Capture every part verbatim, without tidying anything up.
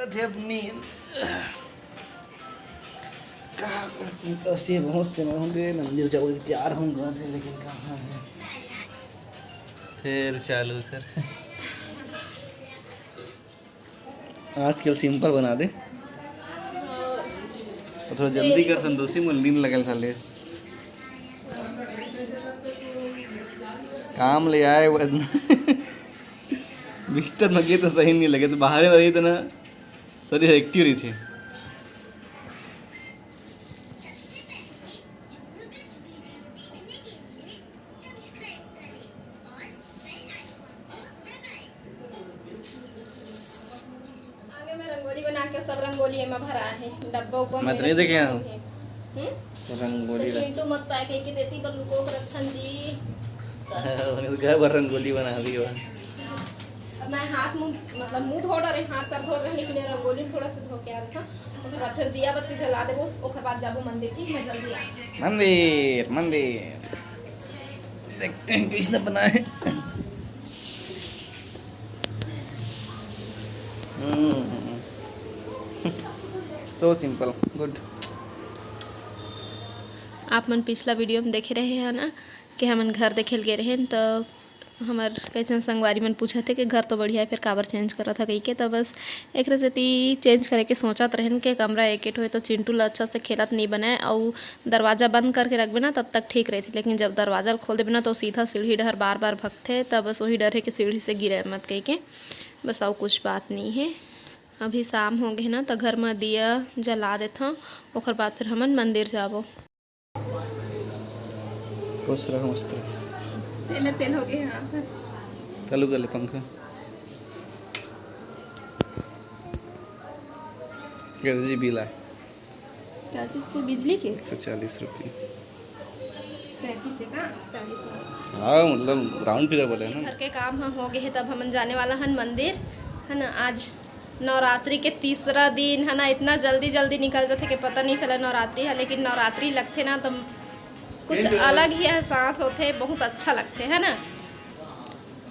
थे अपनी। कहाँ कर सकते हो? से बहुत से मैं होंगे, मंदिर जाओगे, तैयार होंगे, लेकिन कहाँ है? फिर चालू कर। आज कल सिंपल बना दे। थोड़ा जल्दी कर, संतोषी, मोर नींद लगल साले। काम ले आए वो। बिस्तर में गे तो सही नहीं लगे, तो बाहर में रही तो ना शरीर एक्टिव रही थे। आगे में रंगोली बना के सब रंगोली एमा भरा हे, डब्बा उब्बा मैं तो में नहीं देखे रखे हूँ। हे। हम्म? रंगोली तो ला। चिंटू मत पाए कह के देती पर लुको के रखन जी। उन्हें तो घर भर रंगोली बना दी हो। अब मैं हाथ मुंह, मतलब मुंह धो डरे, हाथ पैर धो डरे, लेकिन ये रंगोली थोड़ा सा धो के आ देता। ओकर बाद फिर दिया बत्ती जला देबो, ओकर बाद जाबो मंदिर। ठीक, मैं जल्दी आ। मंदिर, मंदिर। देखते हैं कृष्ण बना है। हम्म। So simple, good। आप मन पिछला वीडियो में देखे रहे हैं ना कि हमन घर देखे ल गे रहेन, तो हमर कई झन संगवारी मन पूछत हे कि घर तो बढ़िया है, फिर काबर चेंज करत ह कहिके। तो बस एकरे सेती चेंज करे के सोचत रहेन कि कमरा एक एट होए तो चिंटू ल अच्छा से खेलत नहीं बनाए, अउ दरवाजा बंद करके रखबे ना तब तक ठीक रहिथे, लेकिन जब दरवाजा ल खोल देबे ना तो सीधा सीढ़ी डहर बार बार भगथे। त बस वही डर हे कि सीढ़ी से गिरे मत कहिके, बस अउ कुछ बात नहीं है। अभी शाम हो गए ना, तो घर में दिया जला देथों, ओकर बाद फिर हमन मंदिर जाबो। खुश रहो, मस्त रहो। तेल तेल हो गए यहाँ पर। चालू कर ले पंखा। कितने जी बिल आए? क्या चीज़ के? बिजली के? एक सौ चालीस रुपये। सैंतीस है का? चालीस में। हाँ, मतलब राउंड फिगर बोले ना। घर के काम ह हो गए है, तब हमन जाने वाला हन मंदिर, है ना। आज नवरात्रि के तीसरा दिन है ना, इतना जल्दी जल्दी निकल जाथे कि पता नहीं चला नवरात्रि है, लेकिन नवरात्रि लगथे ना तो कुछ अलग ही एहसास होथे, बहुत अच्छा लगथे, है ना।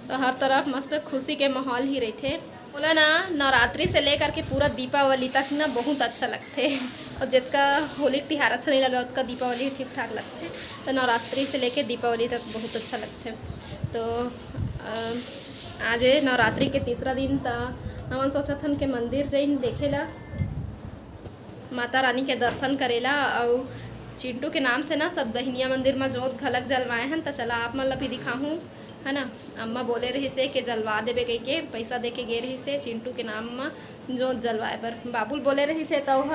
तो हर तरफ मस्त खुशी के माहौल ही रहिथे। बोला ना, नवरात्रि से लेकर के पूरा दीपावली तक ना बहुत अच्छा लगथे, और जितका होली तिहार अच्छा नहीं लगा उतका दीपावली ठीक ठाक लगथे। तो नवरात्रि से लेके दीपावली तक बहुत अच्छा लगथे। तो अ, आज ए नवरात्रि के तीसरा दिन, त हमन सोचत हन के मंदिर जइन देखे ला, माता रानी के दर्शन करेला। अउ चिंटू के नाम से ना सतबहिनिया मंदिर म जोत घलक जलवाए हन, त चला आप मन ला भी दिखाहूँ, है ना। अम्मा बोले रहिसे के जलवा देबे कहिके, पैसा दे के गे रहिसे चिंटू के नाम म जोत जलवाए बर। बाबू ल बोले रहिसे त ओह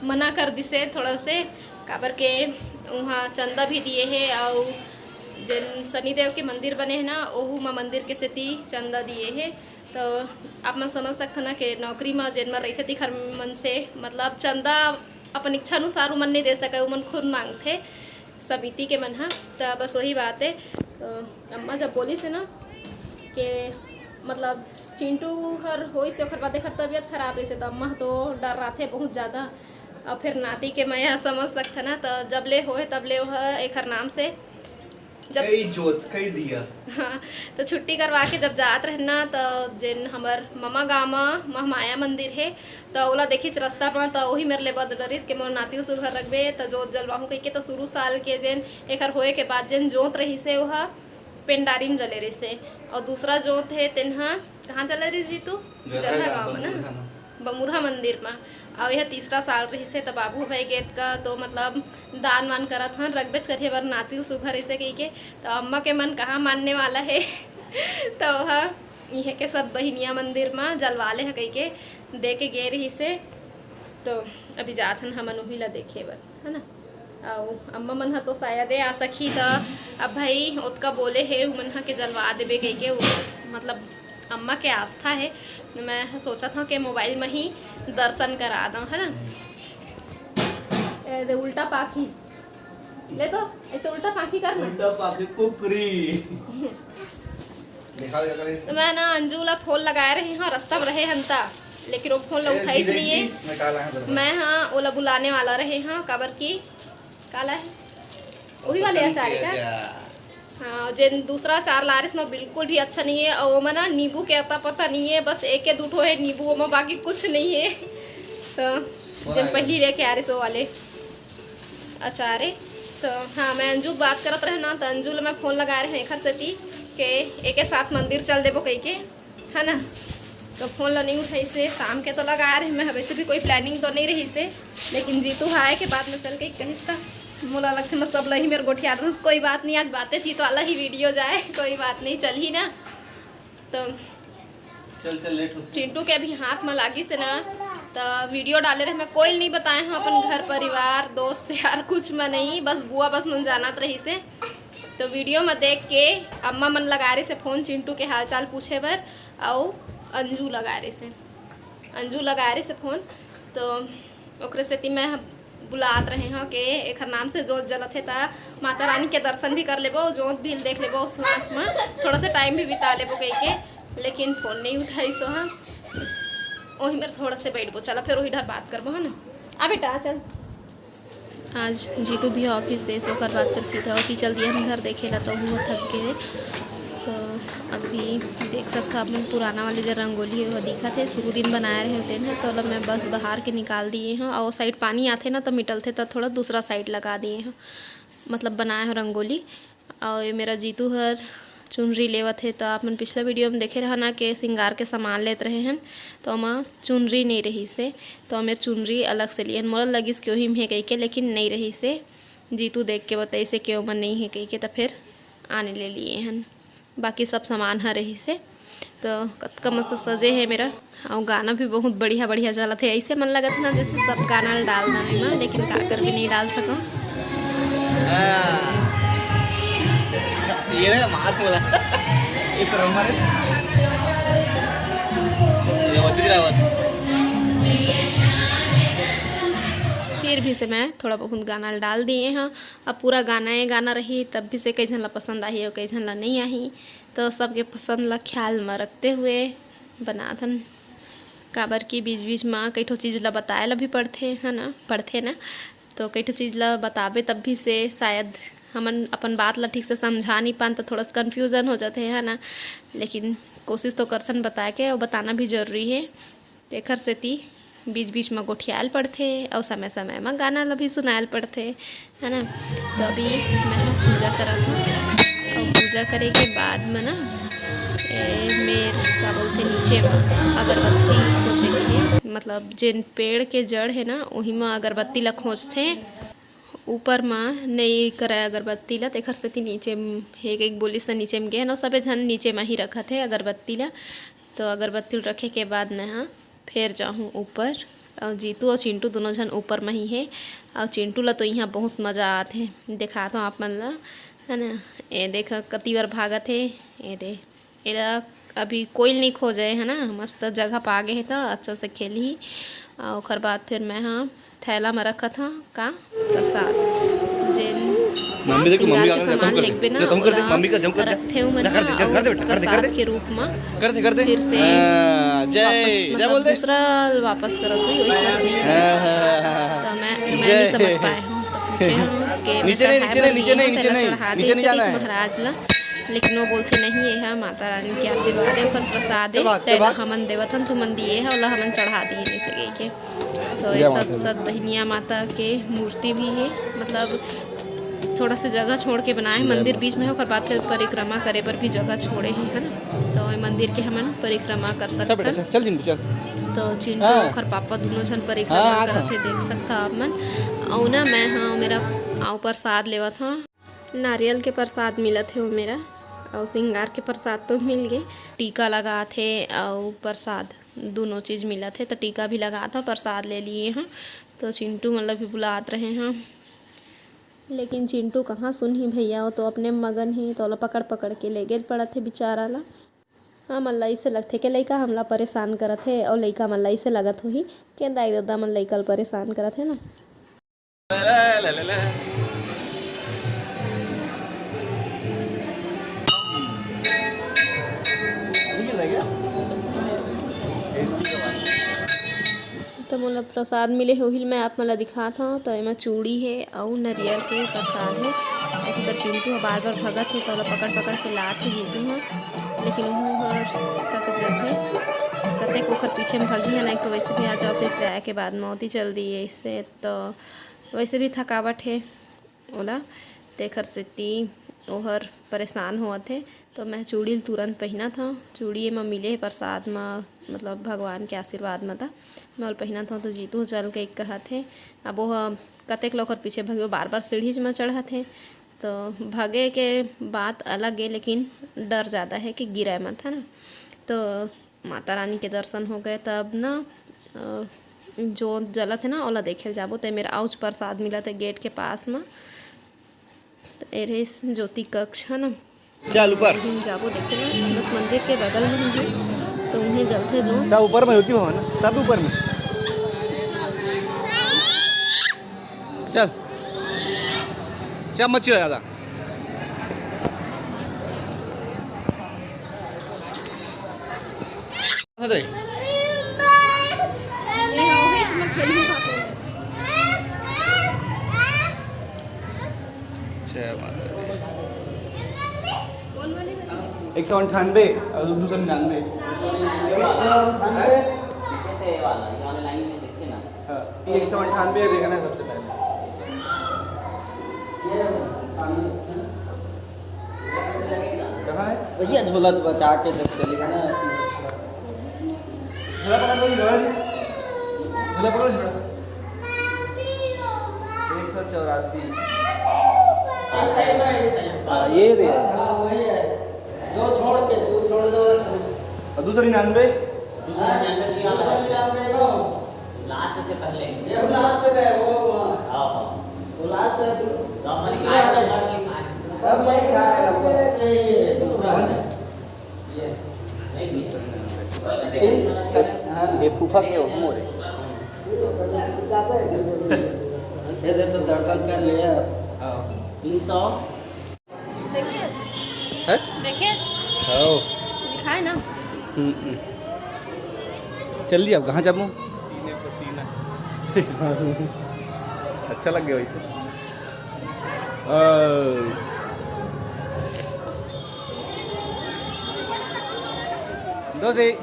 मना कर दिसे थोड़ा से, काबर के उहाँ चंदा भी दिए हे, अउ जेन शनिदेव के मंदिर बने हे ना, ओहू म मंदिर के सेती चंदा दिए हे। तो आप मन समझ सकथव ना कि नौकरी म जेन मन रहिथे, तिखर मन से मतलब चंदा अपन इच्छा अनुसार उमन नहीं दे सके, उमन खुद मांगथे समिति के मन ह। त बस वही बात है। तो अम्मा जब बोलिस हे ना कि मतलब चिंटू हर होइस हे, ओखर बाद एखर तबीयत खराब रहिस हे, त अम्मा ह तो डर्राथे बहुत ज़्यादा। और फिर नाती के मया समझ सकथव ना, त जब ले होए तब ले ओह एखर नाम से जब कई जोत, कई दिया। हाँ, तो छुट्टी करवा के जब जात रहेन ना, तो जेन हमर ममा गाँव म महमाया मंदिर हे, तो ओला देखिच रस्ता म, तो ओही मेर ले बद डरिस के मोर नाती ल सुघर रखबे, तो जोत जलवाहूँ कहिके। तो शुरू साल के जेन एखर होए के बाद जेन जोत रहिस हे, ओह पेंडारी म जले रहिस हे, और दूसरा जोत हे, तेन ह कहाँ जले रहिस जीतू? जरहा जरहा गाँव म ना। बमुरहा म। बमुरहा मंदिर म। अउ यह तीसरा साल रहिस हे, त बाबू भाई गेत का तो मतलब दान वान करत हन, रखबेच करिहे बर नाती सुघर अइसे कहिके। त अम्मा के मन कहाँ मानने वाला हे। त ओह इहे के सत बहिनिया मंदिर म जलवा ले ह कहिके दे के गे रहिस हे। तो अभी जात हन हमन उही ला देखे बर, है ना। अउ अम्मा मन ह तो शायद ए आ सकही, त अब भाई ओतका बोले हे, उमन ह के जलवा देबे कहिके, उ, मतलब अम्मा के आस्था हे। मैं ह सोचत हव के मोबाइल म ही दर्शन करा दव, है ना। ए, दे उल्टा पाखी, ले तो ऐसे उल्टा पाखी कर ना। उल्टा पाखी कुकरी। देखा, देखा, देखा। तो मैं ना अंजू ला फोन लगाए रहे हव, रस्ता म रहे हन ता, लेकिन वो फोन ला ए, उठाइस धीरे नहीं हे। जी, मैं काला है, बराबर। मैं हाँ ओला बुलाने वाला रहे हव, काबर की काला है, वही वाले पसंद अचार है के का? अचार। हाँ, जेन दूसरा अचार लारिस ना, बिल्कुल भी अच्छा नहीं है। और ओमा ना नींबू के अता पता नहीं है, बस एक के दू ठो है नींबू, ओमा बाकी कुछ नहीं है। तो जेन पहली लेके आ रहे सो वाले अचार है। तो हाँ, मैं अंजू के बात करत रहे ना, तो अंजू ला मैं फोन लगा रहे हैं एखर सेती के एके साथ मंदिर चल देबो कह के, है ना। तो फोन ला नहीं उठाइसे, शाम के तो लगा रहे मैं, वैसे भी कोई प्लानिंग तो नहीं रहिसे, लेकिन जीतू हा आए के बाद में चल के कहिस था। मोला लगथे मैं सब लही मेर गोठिया दूँ। कोई बात नहीं, आज बातें चीत वाला ही वीडियो जाए, कोई बात नहीं, चल ही ना। तो चल चल, लेट होथे। चिंटू के अभी हाथ में लागिस हे ना, तो वीडियो डाले रहे मैं, कोई नहीं बताए हूँ अपन घर परिवार दोस्त यार कुछ में नहीं, बस बुआ बस मन जानत रहिसे। तो वीडियो में देख के अम्मा मन लगा रहिसे फोन चिंटू के हालचाल पूछे बर, अउ अंजू लगा रहिसे, अंजू लगा रहिसे फोन। तो ओकरे सेती मैं बुलात रहे हव के एखर नाम से जोत जलत हे, त माता रानी के दर्शन भी कर लेबो, जोत भी देख लेबो, साथ में थोड़ा सा टाइम भी बिता लेबो कह के। लेकिन फोन नहीं उठाइस हा, ओही मेर थोड़ा से बैठबो। चला फिर वही डर बात करबो, है ना। आ बेटा, आ चल। आज जीतू भी ऑफिस से, ओकर बाद फिर सीधा ओती चल दिया हम घर देखे ला, तो वो थक गए। तो अभी देख सकता आप मन पुराना वाली जो रंगोली है वो दिखत है, शुरू दिन बनाए रहे होते हैं, तो ओला मैं बस बाहर के निकाल दिए हूँ। और साइड पानी आथे ना तो मिटलथे, तो थोड़ा दूसरा साइड लगा दिए हूँ, मतलब बनाए हो रंगोली। और ये मेरा जीतू हर चुनरी लेवत है, तो आप मन पिछला वीडियो में देखे रहा ना के श्रृंगार के सामान लेत रहे हैं, तो ओमा चुनरी नहीं रहिसे, तो मेर चुनरी अलग से लियन। मोला लगिस के ओही में हे कह के, लेकिन नहीं रहिसे। जीतू देख के बताइसे के ओमा नहीं है कह के, तो फिर आने ले लिए हन। बाकी सब सामान ह रहिसे। तो कतका मस्त सजे हे मेरा, अउ गाना भी बहुत बढ़िया बढ़िया चलत हे। ऐसे मन लगत हे ना जैसे सब गाना ल डाल दन एमा, लेकिन का कर भी नहीं डाल सकम। हाँ। ये ना मार बोला। ये तो हमारे ये होती रावत। फिर भी से मैं थोड़ा बहुत गाना ल डाल दिए हव। अब पूरा गाना ये गाना रही, तब भी से कई झन ला पसंद आही और कई झन ला नहीं आही। तो सबके पसंद ला ख्याल में रखते हुए बनाथन, काबर कि बीच बीच में कई ठो चीज़ ला बताए ला भी पड़थे, है ना, पड़थे ना। तो कई ठो चीज़ ला बताबे तब भी से शायद हमन अपन बात ला ठीक से समझा नहीं पान, तो थोड़ा सा कन्फ्यूजन हो जाथे, है ना। लेकिन कोशिश तो करथन बताए के, और बताना भी जरूरी है। तेखर सेती बीच-बीच म गोठियाल पड़थे अउ समय-समय म गाना ल भी सुनायल पड़थे, है ना? तो अभी मैं ह पूजा करत हूँ अउ पूजा करे के बाद म ना, ए, मेर का बोलथे, नीचे म अगरबत्ती खोजे के लिए, मतलब जेन पेड़ के जड़ हे ना, उही म अगरबत्ती ल खोजथे। ऊपर म नइ करय अगरबत्ती ल, तेखर सेती नीचे म हे एक बोलिस त नीचे म गे हन, अउ सबे झन नीचे म ही रखत हे अगरबत्ती ल। तो अगरबत्ती ल रखे के बाद मैं ह फेर जाहूँ ऊपर। अउ जीतू अउ चिंटू दोनों झन ऊपर म ही हे। अउ चिंटू ल तो इहाँ बहुत मजा आत हे, देखात हव आप मन ल, है ना। ए देख कति बार भागत हे, ए दे, एला अभी कोई ल नइ खोजे, है ना। मस्त जगह पा गे हे त अच्छा से खेलही। अउ ओकर बाद फिर मैं ह थैला म रखत हव का प्रसाद, जेन मम्मी देखो, मम्मी श्रृंगार के आगे सामान देखो, लेगबे ना, तुम कर दे, ओला मम्मी का जंप कर दे। रखथे उमन ना, कर दे, ह, कर दे, अउ कर दे, कर दे। प्रसाद के रूप म कर दे, कर दे। फिर से हाँ, जय, वापस, जय मतलब बोल दे। दूसरा वापस करत होही, वइसना नहीं। हाँ, हाँ, हाँ, हाँ। तो मैं, मैं जय। नहीं समझ पाए हूँ, तो पूछे हूँ कि नीचे नहीं, बेटा, नीचे खाए नहीं, बर नीचे नहीं, नहीं, नीचे तेला नहीं, चढ़ा नीचे दे नहीं जाना है। महाराज ला, लेकिन वो बोलथे, "नहीं, ये ह माता रानी के आशीर्वाद है, ओकर प्रसाद है, क्या बात, क्या तेला बात। हमन देवत हन, तुमन दिए ह, ओला हमन चढ़ा दिए," जैसे कह के। तो ये जय सब माता दी। सत बहिनिया माता के मूर्ति भी है, मतलब थोड़ा से जगह छोड़ के बनाए जय मंदिर माता बीच में है, ओकर बाद फिर परिक्रमा करे बर भी जगह छोड़े है, है ना। तो ये मंदिर के हमन परिक्रमा कर चल बेटा, सकथन। चल, चल जिंटू, चल। तो चिंटू हाँ। ओकर पापा दोनों झन परिक्रमा हाँ, हाँ, करत हाँ। हे, देख सकता आप मन। अउ ना मैं हाँ मेरा आऊ प्रसाद लेवत हूँ। नारियल के प्रसाद मिलत हे ओ मेरा, अउ श्रृंगार के प्रसाद तो मिल गे। टीका लगात हे अउ प्रसाद, दोनों चीज मिलत हे, तो टीका भी लगात हव, प्रसाद ले लिए हव। तो चिंटू मन ल भी बुलात रहे हव, लेकिन चिंटू कहाँ सुनही भैया, वो तो अपने मगन ही, तो ओला पकड़ पकड़ के ले गेल पड़त हे बेचारा ला। हमन ला अइसे लगथे के लइका हमला परेशान करत हे, अउ लइका मन ला अइसे लगत होही के दाई ददा मन लइका ल परेशान करत हे ना। तो मोला प्रसाद मिले हे, ओही ल मैं आप मन ला दिखात हव। तो एमा चूड़ी हे अउ नरियर के प्रसाद हे। एकर चिंटू ह बार-बार भगत हे, तो ओला पकड़-पकड़ के लात हे जीतू ह, लेकिन उहू हर थक जथे। कतेक ओकर पीछे म भगी हे ना, एक तो वैसे भी आज ऑफिस से आए के बाद मौती चल दिए, इससे तो वैसे भी थकावट हे ओला, तेखर सेती ओहर परेशान होवत हे। तो मैं चूड़ी ल तुरंत पहिनत हव। चूड़ी एमा मिले हे प्रसाद म, मतलब भगवान के आशीर्वाद म, त मैं ओला पहिनत हव। तो जीतू ह चल के कहत हे, अब ओह कतेक ल ओकर पीछे भगे, बार बार सीढ़ी म चढ़त हे। तो भगे के बात अलग हे, लेकिन डर ज़्यादा हे कि गिरे मत, है ना। तो माता रानी के दर्शन हो गए, तब ना, अ, जोत जलत हे ना, ओला देखे ल जाबो। ते मेर अउच प्रसाद मिलत हे गेट के पास म। तो ए रहिस ज्योति कक्ष, है ना। चल ऊपर। हम जाबो देखे ना, बस मंदिर के बगल में ही है, तो उहें जलथे जोत। सब ऊपर में ज्योति भवन, सब ऊपर में। चल, चल मत चिल्ला ज़्यादा। हंस रहे। जय माता दी। एक सौ अंठानवे और दो सौ निन्यानवे। पीछे से ये वाला, ये वाले लाइन में देखिए ना। हाँ, ये एक सौ अंठानवे देखना है सबसे पहले। कहाँ है? भैया झोला तो बचा के जब चले ना। झोला पकड़ लो, झोला जी। झोला पकड़ो, झोला। एक सौ चौरासी। हाँ, ये रे। हाँ, वही है। दो छोड़ के, दो छोड़ दो। और दूसरा निन्यानवे? दूसरा निन्यानवे की वाला है। दूसरा निन्यानवे को। लास्ट से पहले। ये लास्ट का है, वो, वो। हाँ, हाँ। वो लास्ट है, तू। सब मैं खा रहा हूँ, सब मैं खा रहा हूँ। ये, ये, ये दूसरा है। ये। नहीं, दूसरा निन्यानवे। हाँ, ये फूफा के हो, मोरे। ये दे तो दर्शन कर लिया। हाँ। तीन सौ। देखेस? हैं? देखेस? हाँ। दिखाए ना। हम्म, हम्म। चल दिया, अब कहाँ जाबो? सीने पसीना। अच्छा लग गया वैसे। ओ। दो से।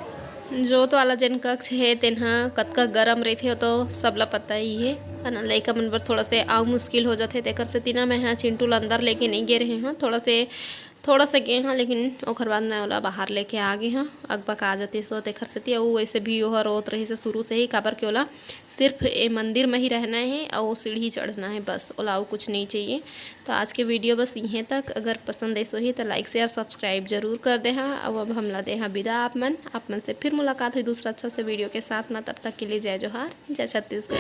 जोत वाला जेन कक्ष हे, तेन ह कतका गरम रहिथे, ओ तो सबला पता ही हे, है ना। लइका मन बर थोड़ा से अउ मुश्किल हो जाथे, तेकर सेती ना मैं ह चिंटू ल अंदर लेके नइ गे रहे हँव। थोड़ा से, थोड़ा से गे हँव, लेकिन ओकर बाद मैं ओला बाहर लेके आ गे हँव। अकबका जातिस ओ, तेकर सेती। अउ वैसे भी ओह रोत रहिस हे शुरू से ही, काबर के ओला सिर्फ ए मंदिर में ही रहना हे अउ सीढ़ी चढ़ना हे, बस, ओला अउ कुछ नहीं चाहिए। तो आज के वीडियो बस इहें तक। अगर पसंद आइस होही तो like, share, subscribe जरूर कर देहा। अउ अब हमला देहा बिदा आप मन। आप मन से फिर मुलाकात होही दूसरा अच्छा से वीडियो के साथ में। तब तक के लिए जय जोहार, जय छत्तीसगढ़।